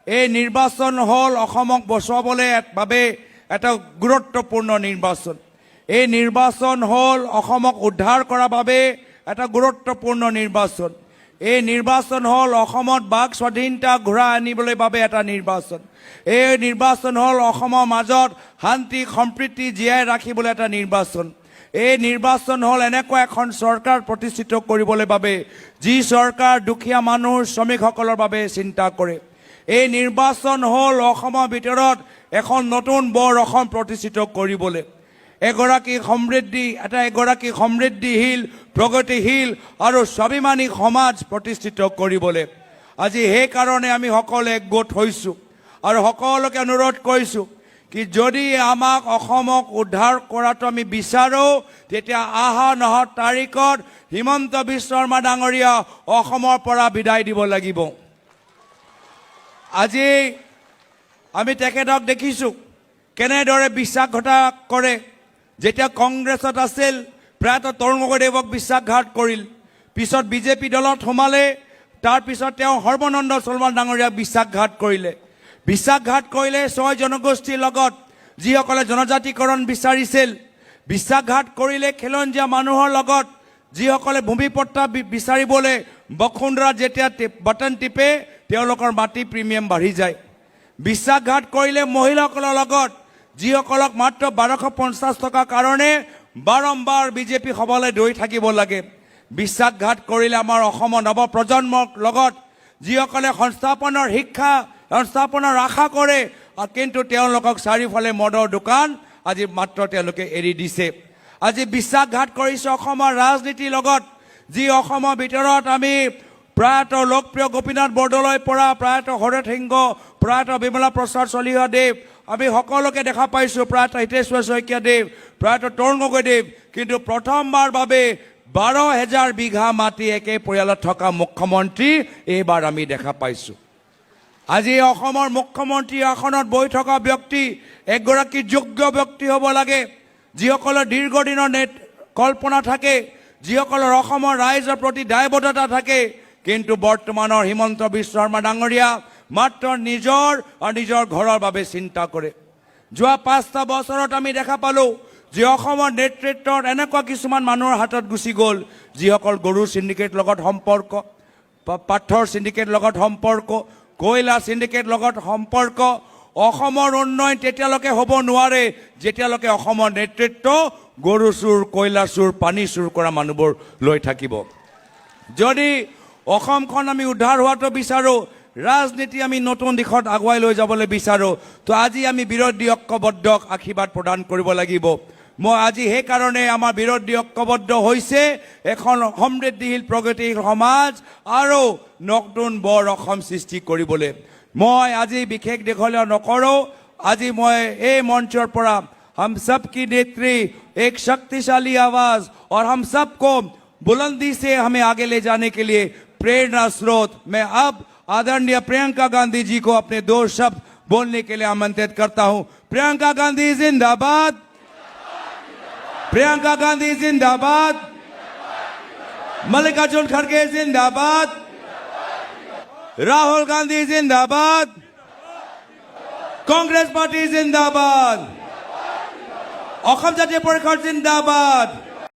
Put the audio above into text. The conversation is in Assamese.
এই নিৰ্বাচন হ'ল অসমক বচোৱাবলৈ বাবে এটা গুৰুত্বপূৰ্ণ নিৰ্বাচন। এই নিৰ্বাচন হ'ল অসমক উদ্ধাৰ কৰাৰ বাবে এটা গুৰুত্বপূৰ্ণ নিৰ্বাচন। এই নিৰ্বাচন হ'ল অসমত বাক স্বাধীনতা ঘূৰাই আনিবলৈ বাবে এটা নিৰ্বাচন। এই নিৰ্বাচন হ'ল অসমৰ মাজত শান্তি সম্প্ৰীতি জীয়াই ৰাখিবলৈ এটা নিৰ্বাচন। এই নিৰ্বাচন হ'ল এনেকুৱা এখন চৰকাৰ প্ৰতিষ্ঠিত কৰিবলৈ বাবে, যি চৰকাৰ দুখীয়া মানুহ, শ্ৰমিকসকলৰ বাবে চিন্তা কৰে। এই নিৰ্বাচন হ'ল অসমৰ ভিতৰত এখন নতুন বৰ অসম প্ৰতিষ্ঠিত কৰিবলৈ, এগৰাকী সমৃদ্ধিশীল, প্ৰগতিশীল আৰু স্বাভিমানী সমাজ প্ৰতিষ্ঠিত কৰিবলৈ। আজি সেইকাৰণে আমি সকলোৱে একগোট হৈছোঁ আৰু সকলোকে অনুৰোধ কৰিছোঁ কি যদি আমাক অসমক উদ্ধাৰ কৰাটো আমি বিচাৰোঁ, তেতিয়া অহা 9 তাৰিখত হিমন্ত বিশ্ব শৰ্মা ডাঙৰীয়া অসমৰ পৰা বিদায় দিব লাগিব। আজি আমি তেখেতক দেখিছোঁ কেনেদৰে বিশ্বাসঘাত কৰে। যেতিয়া কংগ্ৰেছত আছিল, প্ৰয়াত তৰুণ গগৈদেৱক বিশ্বাসঘাত কৰিল। পিছত বিজেপি দলত সোমালে, তাৰপিছত তেওঁ সৰ্বানন্দ সোণোৱাল ডাঙৰীয়াক বিশ্বাসঘাত কৰিলে। বিশ্বাসঘাত কৰিলে ছয় জনগোষ্ঠীৰ লগত, যিসকলে জনজাতিকৰণ বিচাৰিছিল। বিশ্বাসঘাত কৰিলে খিলঞ্জীয়া মানুহৰ লগত, যিসকলে ভূমিপট্টা বিচাৰিবলৈ বসুন্ধৰাত যেতিয়া বাটন টিপে, তেওঁলোকৰ মাটি প্ৰিমিয়াম বাঢ়ি যায়। বিশ্বাসঘাত কৰিলে মহিলাসকলৰ লগত, যিসকলক মাত্ৰ 1250 টকাৰ কাৰণে বাৰম্বাৰ বিজেপি সভালৈ দৌৰি থাকিব লাগে। বিশ্বাসঘাত কৰিলে আমাৰ অসমৰ নৱপ্ৰজন্মৰ লগত, যিসকলে সংস্থাপনৰ শিক্ষা, সংস্থাপনৰ আশা কৰে আৰু কিন্তু তেওঁলোকক চাৰিওফালে মদৰ দোকান আজি মাত্ৰ তেওঁলোকে এৰি দিছে। আজি বিশ্বাসঘাত কৰিছে অসমৰ ৰাজনীতিৰ লগত, যি অসমৰ ভিতৰত আমি প্ৰয়াত লোকপ্ৰিয় গোপীনাথ বৰদলৈৰ পৰা প্ৰয়াত হৰেত সিংহ, প্ৰয়াত বিমলা প্ৰসাদ চলিহাদেৱ, আমি সকলোকে দেখা পাইছোঁ, প্ৰয়াত হিতেশ্বৰ শইকীয়াদেৱ, প্ৰয়াত তৰুণ গগৈদেৱ। কিন্তু প্ৰথমবাৰ বাবে 12,000 বিঘা মাটি একে পৰিয়ালত থকা মুখ্যমন্ত্ৰী এইবাৰ আমি দেখা পাইছোঁ। আজি অসমৰ মুখ্যমন্ত্ৰী আসনত বহি থকা ব্যক্তি এগৰাকী যোগ্য ব্যক্তি হ'ব লাগে, যিসকলৰ দীৰ্ঘদিনৰ নেট কল্পনা থাকে, যিসকলৰ অসমৰ ৰাইজৰ প্ৰতি দায়বদ্ধতা থাকে। কিন্তু বৰ্তমানৰ হিমন্ত বিশ্ব শৰ্মা ডাঙৰীয়া মাত্ৰ নিজৰ আৰু নিজৰ ঘৰৰ বাবে চিন্তা কৰে। যোৱা 5টা বছৰত আমি দেখা পালোঁ যে অসমৰ নেতৃত্বত এনেকুৱা কিছুমান মানুহৰ হাতত গুচি গ'ল, যিসকল গৰু চিণ্ডিকেট লগত সম্পৰ্ক, পাথৰ চিণ্ডিকেট লগত সম্পৰ্ক, কয়লা চিণ্ডিকেট লগত সম্পৰ্ক। অসমৰ উন্নয়ন তেতিয়ালৈকে হ'ব নোৱাৰে, যেতিয়ালৈকে অসমৰ নেতৃত্ব গৰু চোৰ, কয়লা চোৰ, পানী চুৰ কৰা মানুহবোৰ লৈ থাকিব। যদি অসমখন আমি উদ্ধাৰ হোৱাটো বিচাৰোঁ, ৰাজনীতি আমি নতুন দিশত আগুৱাই লৈ যাবলৈ বিচাৰোঁ, তো আজি আমি বিৰোধী ঐক্যবদ্ধক আশীৰ্বাদ প্ৰদান কৰিব লাগিব। মই আজি সেইকাৰণে আমাৰ বিৰোধী ঐক্যবদ্ধ হৈছে এখন সমৃদ্ধিশীল, প্ৰগতিশীল সমাজ আৰু নতুন বৰ অসম সৃষ্টি কৰিবলৈ। মই আজি বিশেষ দীঘলীয়া নকৰোঁ। আজি মই এই মঞ্চৰ পৰা हम सबकी नेत्री, एक शक्तिशाली आवाज और हम सबको बुलंदी से हमें आगे ले जाने के लिए प्रेरणा स्रोत, मैं अब आदरणीय प्रियंका गांधी जी को अपने दो शब्द बोलने के लिए आमंत्रित करता हूं। प्रियंका गांधी जिंदाबाद! प्रियंका गांधी जिंदाबाद! मल्लिकार्जुन खड़गे जिंदाबाद! राहुल गांधी जिंदाबाद! कांग्रेस पार्टी जिंदाबाद! অসম জাতীয় পৰিষদ জিন্দাবাদ!